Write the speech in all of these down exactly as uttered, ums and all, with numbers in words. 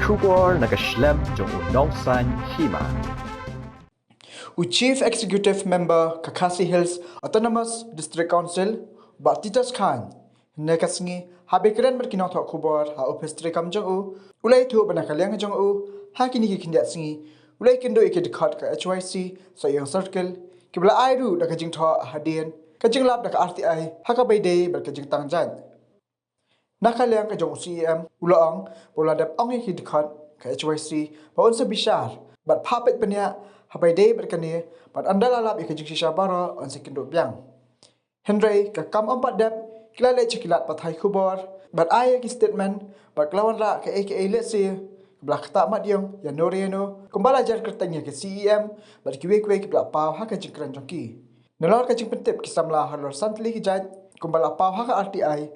Khubor na ka shlem jong u Nongsaiñ Hima. U Chief Executive Member ka Khasi Hills Autonomous District Council, Bah Titus Chyne, hynne ka sngi haba kren bad ki nongthoh khubor ha ophis treikam jong u, u la ïathuh ba na ka liang jong u, ha kine ki khyndiat sngi u la ïakynduh ïa ki dkhot ka H Y C Sohiong Circle, kiba la ai ruh da ka jingthoh hadien ka jinglap da ka R T I ha kaba ïadei bad ka jingtang jait. Na ka liang ka jong u C E M, u la ong ba u la dep ong ïa ki dkhot ka H Y C ba un sa bishar bad phah peit bniah ha kaba ïadei bad kane, bad ynda la lap ïa ka jingshisha baroh un sa kynduh biang. Hynrei ka kam ym pat dep, ki la leit sha ki lad pathai khubor bad ai ïa ki statement, bad ka la wanrah kaei kaei lehse kaba la ktah mat ïong ïano re ïano, kumba la jer kyrteng ïa ka C E M bad kiwei kiwei kiba la paw ha ka jingkren jong ki. Nalor ka jingpyntip ki samla halor san tylli ki jait kumba la paw ha ka R T I,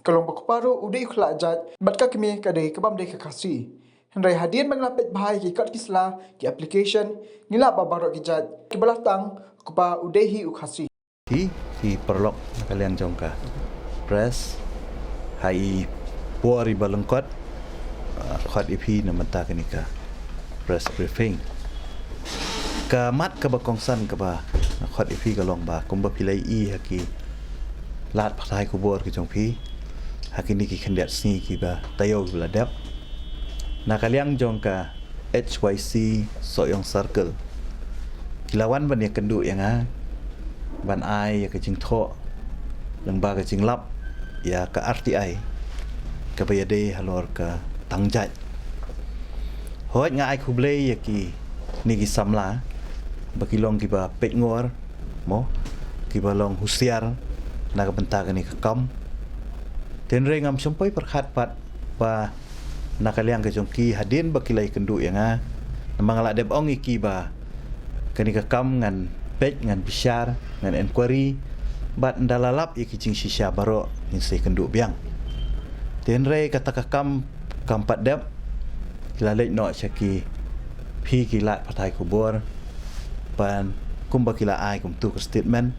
ka long ba u kpa ruh u dei u khlad jait bad ka kmie ka dei ka bym dei ka Khasi. Hynrei hadien ba ngi la peit bha ïa ki kot ki sla, ki application, ngi lap ba baroh ki jait kiba la tang, u kpa u dei hi u Khasi. Hi, hi paralok na ka liang jong ka press, ha i por iba lyngkot, ah, khot ïa phi na mynta kane ka press briefing. Ka mat kaba kongsan kaba nga khot ïa phi ka long ba kumba phi la ïohi ha ki lad pathai khubor ki jong phi ha kine ki khyndiat sngi kiba taïew kiba la dep, na ka liang jong ka H Y C Sohiong Circle, ki la wan ban ïakynduh ïa nga ban ai ïa ka jingthoh lyngba ka jinglap ïa ka R T I kaba ïadei halor ka tang jait. Hooid, nga ai khublei ïa kine ki samla ba ki long kiba peitngor, mo, kiba long husiar na ka bynta kane ka kam. Hynrei ngam shym poi pyrkhat pat ba na ka liang ka jong ki, hadien ba ki la ïakynduh ïa nga, namar nga la dep ong ïa ki ba kane ka kam ngan peit, ngan bishar, ngan enquiry, bad ynda la lap ïa ki jingshisha baroh ngin sa ïakynduh biang. Hynrei kata ka kam kam pat dep, ki la leit noh sha ki, phi ki lad pathai khubor, ban kumba ki la ai kumtu ka statement,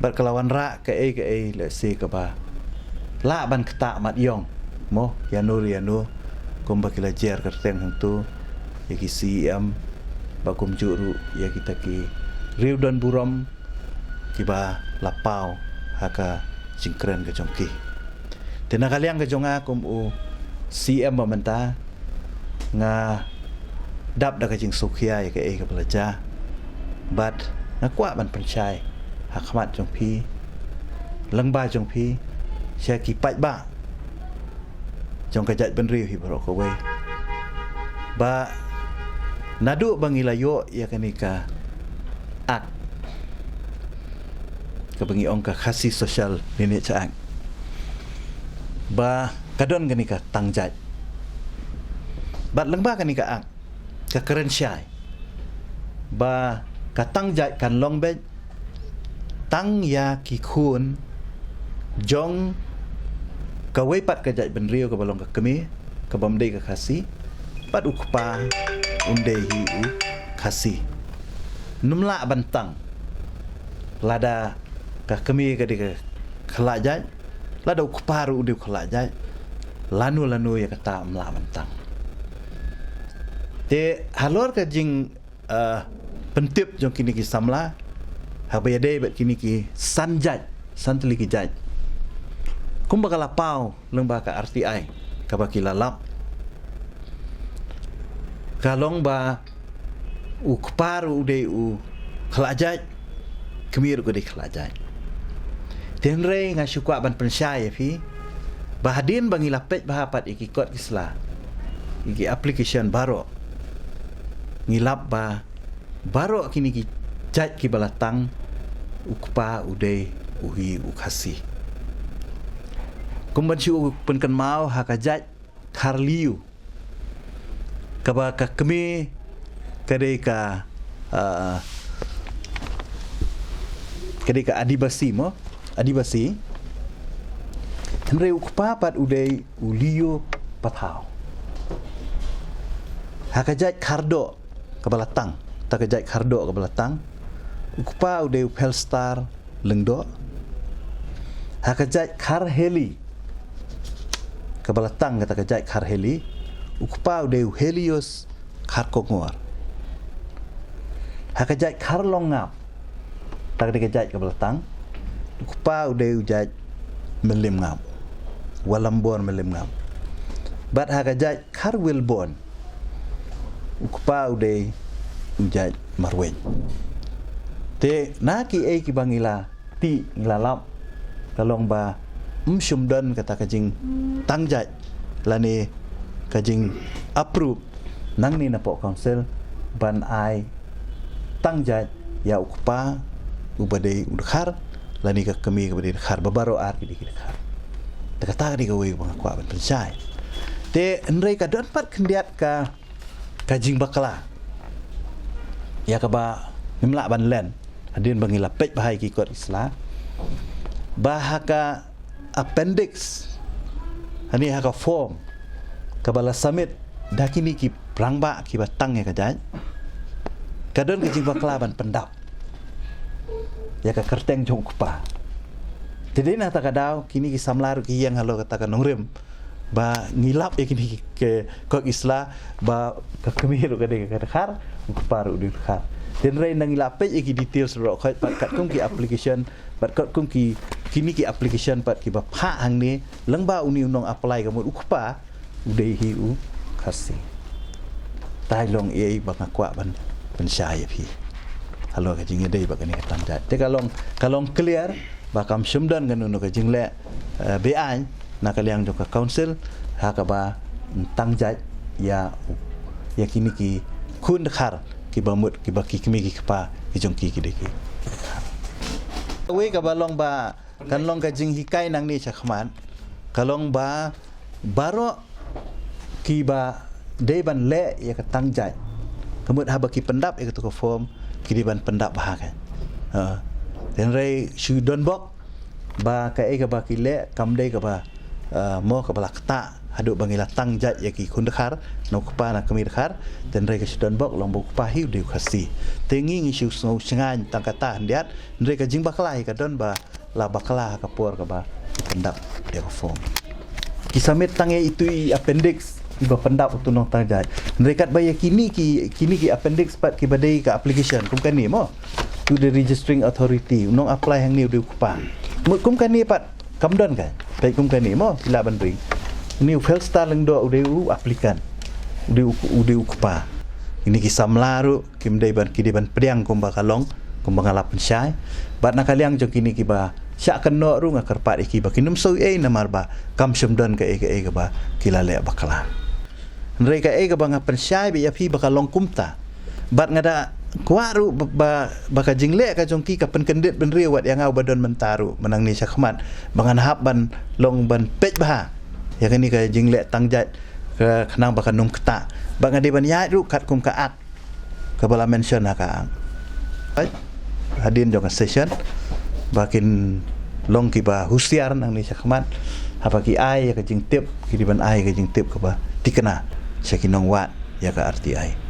bad ka la wanrah kaei kaei lehse kaba lah ban ktah mat ïong, mo, ïano re ïano, kumba ki la jer kyrteng hangtu ïa ki C E M, bad kumjuh ruh ïa kita ki riewdonburom kiba la paw ha ka jingkren ka jong ki. Te na ka liang ka jong nga kum u C E M ba mynta, nga dap da ka jingsngewkhia ïa kaei kaba la jia, bad nga kwah ban pynshai ha khmat jong phi, lyngba jong phi, sha ki paidbah jong ka jaitbynriew hi baroh kawei, ba naduh ba ngi la ïoh ïa kane ka Act kaba ngi ong ka Khasi Social Lineage Act, ba ka don kane ka tang jait, bad lyngba kane ka Act ka kren shai ba ka tang jait kan long beit tang ïa ki khun jong kawei pat ka jaitbynriew kaba long ka kmie, kaba ym dei ka Khasi, bad u kpa un dei hi u Khasi. Ym lah ban tang lada ka kmie ka dei ka khlad jait, lada u kpa ruh u dei u khlad jait, lano lano ïa kata ym lah ban tang. Te halor ka jing, eh, pyntip jong kine ki samla haba ïadei bad kine ki san jait, san tylli ki jait, kumba ka la paw lyngba ka R T I kaba ki la lap, ka long ba u kpa ruh u dei u khlad jait, kmie ruh ka dei khlad jait. Hynrei nga shu kwah ban pynshai ïa phi ba hadien ba ngi la peit bha pat ïa ki kot ki sla, ïa ki application baroh, ngi lap ba baroh kine ki jait kiba la tang, u kpa u dei u hi u Khasi. Kum ban shu pynkynmaw, ha ka jait Kharliu, kaba ka kmie ka dei ka, ah, ka dei ka Adibasi mo, Adibasi. Hynrei u kpa pat u dei u Liu Pathaw. Ha ka jait Khardoh kaba la tang, ta ka jait Khardoh kaba la tang, u kpa u dei u Phelstar Lyngdoh. Ha ka jait Kharheli kaba la tang, kata ka jait Kharheli, U kpa u dei u Helios Kharkongor. Ha ka jait Kharlongngap, ta ka dei ka jait kaba la tang, u kpa u dei u jait Mylliem Ngap, Walambor Mylliem Ngap. Bad ha ka jait Kharwilbon, u kpa u dei u jait Marweiñ. Te na kiei kiba ngi la tih, ngi la lap, ka long ba ym shym don kata ka jingtang jait lane ka jing approve nangne napoh council ban ai tang jait ïa u kpa uba dei u dkhar lane ka kmie kaba dei dkhar, ba baroh ar ki dei ki dkhar. Te kata ka dei kawei kaba nga kwah ban pynshai. Te hynrei ka don pat khyndiat ka ka jingbakla ïa kaba ngim lah ban len hadien ba ngi la peit bha ïa ki kot ki sla, ba ha ka appendix, ha ne ha ka form kaba la submit da kine ki rangbah kiba tang ïa ka jait, ka don ka jingbakla ban pyndap ïa ka kyrteng jong u kpa. Te dei na kata ka daw kine ki samla ruh ki ïeng halor kata ka nongrim ba ngi lap ïa kine ki, ki kot ki sla ba ka kmie ruh ka dei ka dkhar, u kpa ruh u dei u dkhar. Te hynrei ngi la peit ïa ki details ruh, khoit pat katkum ki application, pat katkum ki, kine ki application pat kiba phah hangne, lyngba une u nong apply ka mut u kpa u dei hi u Khasi. Te long ei ba nga kwah ban pynshai ïa phi halor ka jingïadei bad kane ka tang jait. Te ka long, ka long clear ba kam shym don kano kano ka jingleh, eh, beaiñ na ka liang jong ka council ha kaba tang jait ïa, ïa kine ki khun dkhar kiba mut kiba ki kmie ki kpa ki jong ki ki dei ki. Kawei kaba long ba kan long ka jinghikai nangne shakhmat, ka long ba baroh kiba dei ban leh ïa ka tang jait, ka mut haba ki pyndap ïa kato ka form, ki dei ban pyndap bha ka. Ha. Hynrei shu don bok ba kaei kaba ki leh kam dei kaba, ah, mo kaba la ktah haduh ba ngi la tang jait ïa ki khun dkhar, na u kpa na kmie dkhar. Hynrei ka shu don bok long ba u kpa hi u dei u Khasi. Te ngi ngi shu sngew shngaiñ tang kata khyndiat, hynrei ka jingbakla hi ka don ba la bakla ha ka por kaba pyndap ïa ka form. Ki submit tang ïa itu i appendix iba pyndap uto u nongtang jait. Hynrei katba ïa kine ki, kine ki appendix pat kiba dei ka application kum kane mo, to the registering authority, u nong apply hangne u dei u kpa. Mut kum kane pat kam don ka. Peit kum kane mo, phi lah ban ring. Une u Felstar Lyngdoh u dei u applicant, u dei u, u dei u kpa. Kine ki samla ruh kim dei ban, ki dei ban pdiang kumba ka long, kumba nga la pynshai. Bad na ka liang jong kine kiba shah kynnoh ruh nga kyrpad ïa ki ba kin ym sngew ei namar ba kam shym don kaei kaei kaba ki la leh bakla. Hynrei kaei kaba nga pynshai beit ïa phi ba ka long kumta. Bad nga da kwah ruh ba, ba, ba ka jingleh ka jong ki ka pynkyndit bynriew wat ïa nga uba don mynta ruh mynta nangne shakhmat, ba ngan hap ban long ban peit bha ïa kane ka jingleh tang jait, ka khnang ba kan ym ktah. Ba nga dei ban ïaid ruh katkum ka Act kaba la mention ha ka Act. Right? Hadien jong ka session ba kin long kiba husiar nangne shakhmat, haba ki ai ïa ka jingtip, ki dei ban ai ïa ka jingtip kaba thikna sha ki nongwad ïa ka R T I.